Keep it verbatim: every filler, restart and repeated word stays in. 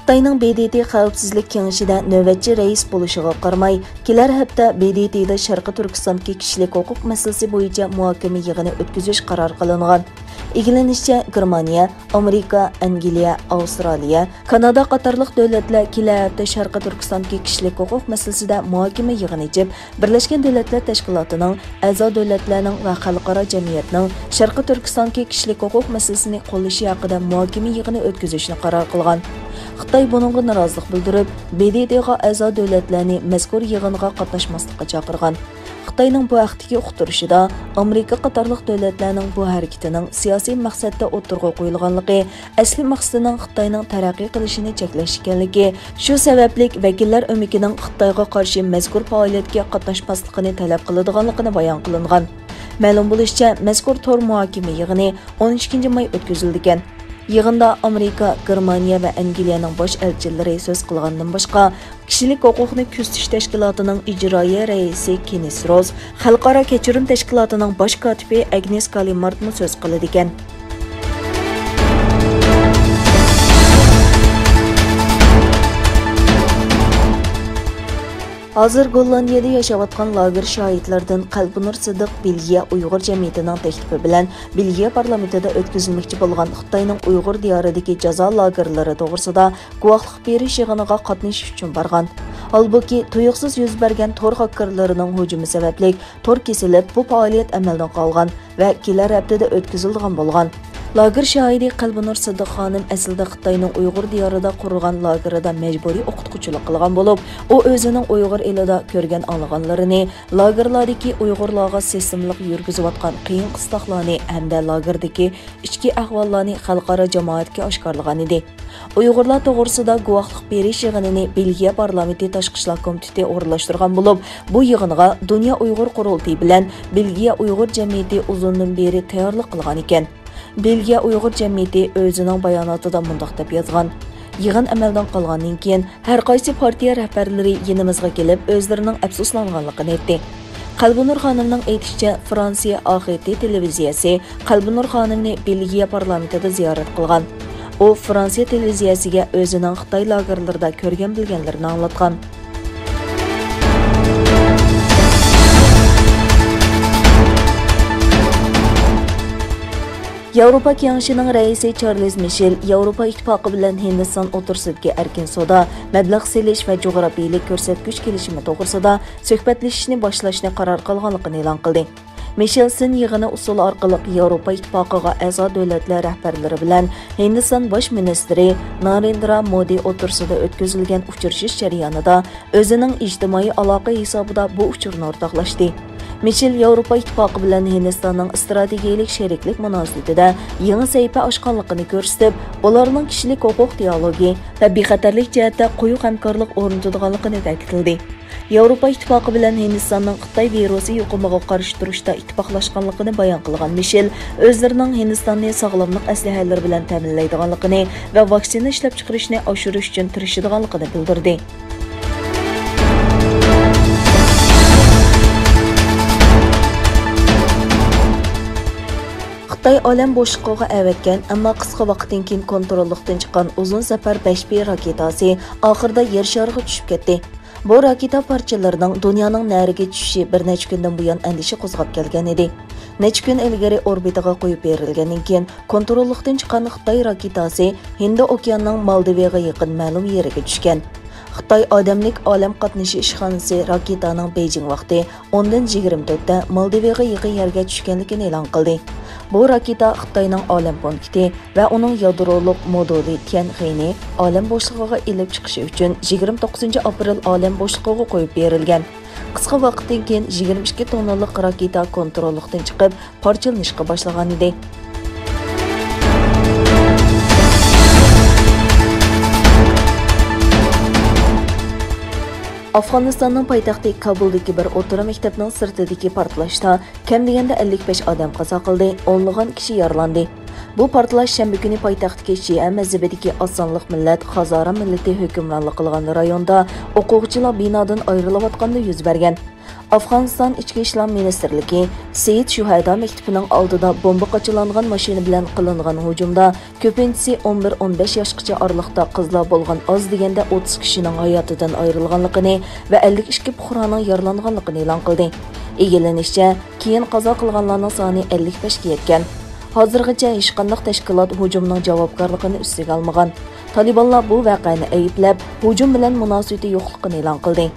خىتاينىڭ ب د ت خەۋپسىزلىك كېڭىشىدە نۆۋەتچى رەئىس بولۇشىغا قارىماي، كېلەر ھەپتە ب د ت دا شەرقىي تۈركىستاندىكى كىشىلىك ھوقۇق مەسىلىسى بويىچە مۇھاكىمە يىغىنى ئۆتكۈزۈش قارار قىلىنغان. ئىگىلىنىشىچە، گېرمانىيە، ئامېرىكا، ئەنگلىيە، ئاۋسترالىيە، كانادا قاتارلىق دۆلەتلەر كېلەر ھەپتە شەرقىي تۈركىستاندىكى كىشىلىك ھوقۇق مەسىلىسىدە مۇھاكىمە يىغىنى ئېچىپ، بىرلەشكەن دۆلەتلەر تەشكىلاتىنىڭ، ئەزا دۆلەتلەرنىڭ ۋە خەلقئارا جەمئىيەتنىڭ شەرقىي تۈركىستاندىكى كىشىلىك ھوقۇق مەسىلىسىنى قوللىشى ھەققىدە مۇھاكىمە يىغىنى ئۆتكۈزۈشنى قارار قىلغان. خىتاي بۇنىڭغا نارازىلىق بىلدۈرۈپ، ب د ت غا ئەزا دۆلەتلەرنى مەزكۇر يىغىنغا قاتناشماسلىققا چاقىرغان. خىتاينىڭ بۇ ھەقتىكى ئۇقتۇرۇشىدا، ئامېرىكا قاتارلىق دۆلەتلەرنىڭ بۇ ھەرىكىتىنىڭ سىياسىي مەقسەتتە ئوتتۇرىغا قويۇلغانلىقى، ئەسلى مەقسىتىنىڭ خىتاينىڭ تەرەققىي قىلىشىنى چەكلەش ئىكەنلىكى، شۇ سەۋەبلىك ۋەكىللەر ئۆمىكىنىڭ خىتايغا قارشى مەزكۇر پائالىيەتكە قاتناشماسلىقىنى تەلەپ قىلىدىغانلىقىنى بايان قىلىنغان. مەلۇم بولۇشىچە، مەزكۇر تور مۇھاكىمە يىغىنى ئون ئىككىنچى ماي ئۆتكۈزۈلىدىكەن. يىغىندا ئامېرىكا، گېرمانىيە ۋە ئەنگلىيەنىڭ باش ئەلچىلىرى سۆز قىلغاندىن باشقا، كىشىلىك ھوقۇقنى كۆزىتىش تەشكىلاتىنىڭ ئىجرائىيە رەئىسى كېنىس روز، خەلقئارا كېچۈرۈم تەشكىلاتىنىڭ باش كاتىپى ئەگنېس كالىمارتمۇ سۆز قىلىدىكەن. ھازىر گوللاندىيەدە ياشاۋاتقان لاگېر شاھىتلىرىدىن قەلبىنۇر سىدىق بېلگىيە ئۇيغۇر جەمئىيىتىنىڭ تەكلىپى بىلەن بېلگىيە پارلامېنتىدا ئۆتكۈزۈلمەكچى بولغان خىتاينىڭ ئۇيغۇر دىيارىدىكى جازا لاگېرلىرى توغرىسىدا گۇۋاھلىق بېرىش يىغىنىغا قاتنىشىش ئۈچۈن بارغان. ھالبۇكى، تۇيۇقسىز يۈز بەرگەن تور خاككېرلىرىنىڭ ھۇجۇمى سەۋەبلىك تور كېسىلىپ، بۇ پائالىيەت ئەمەلدىن قالغان ۋە كېلەر ھەپتىدە ئۆتكۈزۈلىدىغان بولغان. لاگېر شاھىدى قەلبىنۇر سىدىق خانىم ئەسلىدە خىتاينىڭ ئۇيغۇر دىيارىدا قۇرغان لاگېرىدا مەجبۇرىي ئوقۇتقۇچىلىق قىلغان بولۇپ، ئۇ ئۆزىنىڭ ئۇيغۇر ئېلىدا كۆرگەن ئاڭلىغانلىرىنى، لاگېرلاردىكى ئۇيغۇرلارغا سېسىملىق يۈرگۈزۈۋاتقان قىيىن قىستاقلارنى ھەمدە لاگېردىكى ئىچكى ئەھۋاللارنى خەلقئارا جامائەتكە ئاشكارىلىغان ئىدى. ئۇيغۇرلار توغرىسىدا گۇۋاھلىق بېرىش يىغىنىنى بېلگىيە پارلامېنتى تاشقى ئىشلار كومىتېتى ئورۇنلاشتۇرغان بولۇپ، بۇ يىغىنغا دۇنيا ئۇيغۇر قۇرۇلتىيى بىلەن بېلگىيە ئۇيغۇر جەمئىيىتى ئۇزۇندىن بېرى تەييارلىق قىلغان ئىكەن. بېلگىيە ئۇيغۇر جەمئىيىتى ئۆزىنىڭ باياناتىدا مۇنداق دەپ يازغان: يىغىن ئەمەلدىن قالغاندىن كېيىن، ھەر قايسى پارتىيە رەھبەرلىرى يېنىمىزغا كېلىپ، ئۆزلىرىنىڭ ئەپسۇسلانغانلىقىنى ئېيتتى. قەلبىنۇر خانىمنىڭ ئېيتىشىچە، فرانسىيە ئا خ ت تېلېۋىزىيەسى قەلبىنۇر خانىمنى بېلگىيە پارلامېنتىدا زىيارەت قىلغان. ئۇ فرانسىيە تېلېۋىزىيەسىگە ئۆزىنىڭ خىتاي لاگېرلىرىدا كۆرگەن بىلگەنلىرىنى ئاڭلاتقان. ياۋروپا كېڭىشىنىڭ رەئىسى چارلىز مىشېل ياۋروپا ئىتتىپاقى بىلەن ھىندىستان ئوتتۇرىسىدىكى ئەركىن سودا، مەبلەغ سېلىش ۋە جۇغراپىيىلىك كۆرسەتكۈچ كېلىشىمى توغرىسىدا سۆھبەتلىشىشنى باشلاشنى قارار قىلغانلىقىنى ئېلان قىلدى. مىشېل سىن يىغىنى ئۇسۇلى ئارقىلىق ياۋروپا ئىتتىپاقىغا ئەزا دۆلەتلەر رەھبەرلىرى بىلەن ھىندىستان باش مىنىستىرى نارېندرا مودى ئوتتۇرىسىدا ئۆتكۈزۈلگەن ئۇچرىشىش جەريانىدا ئۆزىنىڭ ئىجتىمائىي ئالاقە ھېسابىدا بۇ ئۇچۇرنى ئورتاقلاشتى. مىشېل ياۋروپا ئىتتىپاقى بىلەن ھىندىستاننىڭ ئىستراتېگىيەلىك شېرىكلىك مۇناسىۋىتىدە يېڭى سەھىپە ئاچقانلىقىنى كۆرسىتىپ، ئۇلارنىڭ كىشىلىك ھوقۇق دىئالوگى ۋە بىخەتەرلىك جەھەتتە قويۇق ھەمكارلىق ئورنىتىدىغانلىقىنى تەكىتلىدى. ياۋروپا ئىتتىپاقى بىلەن ھىندىستاننىڭ خىتاي ۋىرۇسى يۇقۇمىغا قارشى تۇرۇشتا ئىتتىپاقلاشقانلىقىنى بايان قىلغان مىشېل، ئۆزلىرىنىڭ ھىندىستاننى ساغلاملىق ئەسلىھەلىرى بىلەن تەمىنلەيدىغانلىقىنى ۋە ۋاكسىنا ئىشلەپچىقىرىشنى ئاشۇرۇش ئۈچۈن تىرىشىدىغانلىقىنى بىلدۈردى. خىتاي ئالەم بوشلۇقىغا ئەۋەتكەن، ئەمما قىسقا ۋاقىتتىن كېيىن كونتروللۇقتىن چىققان ئۇزۇن سەپەر بەش بى راكېتاسى ئاخىرىدا يەر شارىغا چۈشۈپ كەتتى. بۇ راكېتا پارچىلىرىنىڭ دۇنيانىڭ نەرىگە چۈشۈشى بىر نەچچە كۈندىن بۇيان ئەندىشە قوزغاپ كەلگەن ئىدى. نەچچە كۈن ئىلگىرى ئوربىتىغا قويۇپ بېرىلگەندىن كېيىن، كونتروللۇقتىن چىققان خىتاي راكېتاسى ھىندى ئوكيانىنىڭ مالدىۋىغا يېقىن مەلۇم يېرىگە چۈشكەن. خىتاي ئادەملىك ئالەم قاتنىشى ئىشخانىسى راكېتانىڭ بېيجىڭ ۋاقتى ئوندىن يىگىرمە تۆتتە مالدىۋىغا يېقىن يەرگە چۈشكەنلىكىنى ئېلان قىلدى. بۇ راكېتا خىتاينىڭ ئالەم پونكىتى ۋە ئۇنىڭ يادرولۇق مودۇلى تيەنخېنى ئالەم بوشلۇقىغا ئېلىپ چىقىشى ئۈچۈن يىگىرمە توققۇزىنچى ئاپرېل ئالەم بوشلۇقىغا قويۇپ بېرىلگەن. قىسقا ۋاقىتتىن كېيىن يىگىرمە ئىككى توننىلىق راكېتا كونتروللۇقتىن چىقىپ، پارچىلىنىشقا باشلىغانىدى. ئافغانىستاننىڭ پايتەختى كابۇلدىكى بىر ئوتتۇرا مەكتەپنىڭ سىرتىدىكى پارتلاشتا كەم دېگەندە ئەللىك بەش ئادەم قازا قىلدى، ئونلىغان كىشى يارىلاندى. بۇ پارتلاش شەنبە كۈنى پايتەختتىكى شىئە مەزھىپىدىكى ئاز سانلىق مىللەت خازارا مىللىتى ھۆكۈمرانلىق قىلغان رايوندا ئوقۇغۇچىلار بىنادىن ئايرىلىۋاتقاندا يۈز بەرگەن. ئافغانىستان ئىچكى ئىشلار مىنىستىرلىكى سېيىت شۇھەدا مەكتىپىنىڭ ئالدىدا بومبا قاچىلانغان ماشىنا بىلەن قىلىنغان ھۇجۇمدا كۆپىنچىسى ئون بىر، ئون بەش ياشقىچە ئارىلىقتا قىزلار بولغان ئاز دېگەندە ئوتتۇز كىشىنىڭ ھاياتىدىن ئايرىلغانلىقىنى ۋە ئەللىك ئىككى پۇقرانىڭ يارىلانغانلىقىنى ئېلان قىلدى. ئىگىلىنىشىچە، كېيىن قازا قىلغانلارنىڭ سانى ئەللىك بەشكە يەتكەن. ھازىرغىچە ھېچقانداق تەشكىلات ھۇجۇمنىڭ جاۋابكارلىقىنى ئۈستىگە ئالمىغان. تالىبانلار بۇ ۋەقەنى ئەيىبلەپ، ھۇجۇم بىلەن مۇناسىۋىتى يوقلۇقىنى ئېلان قىلدى.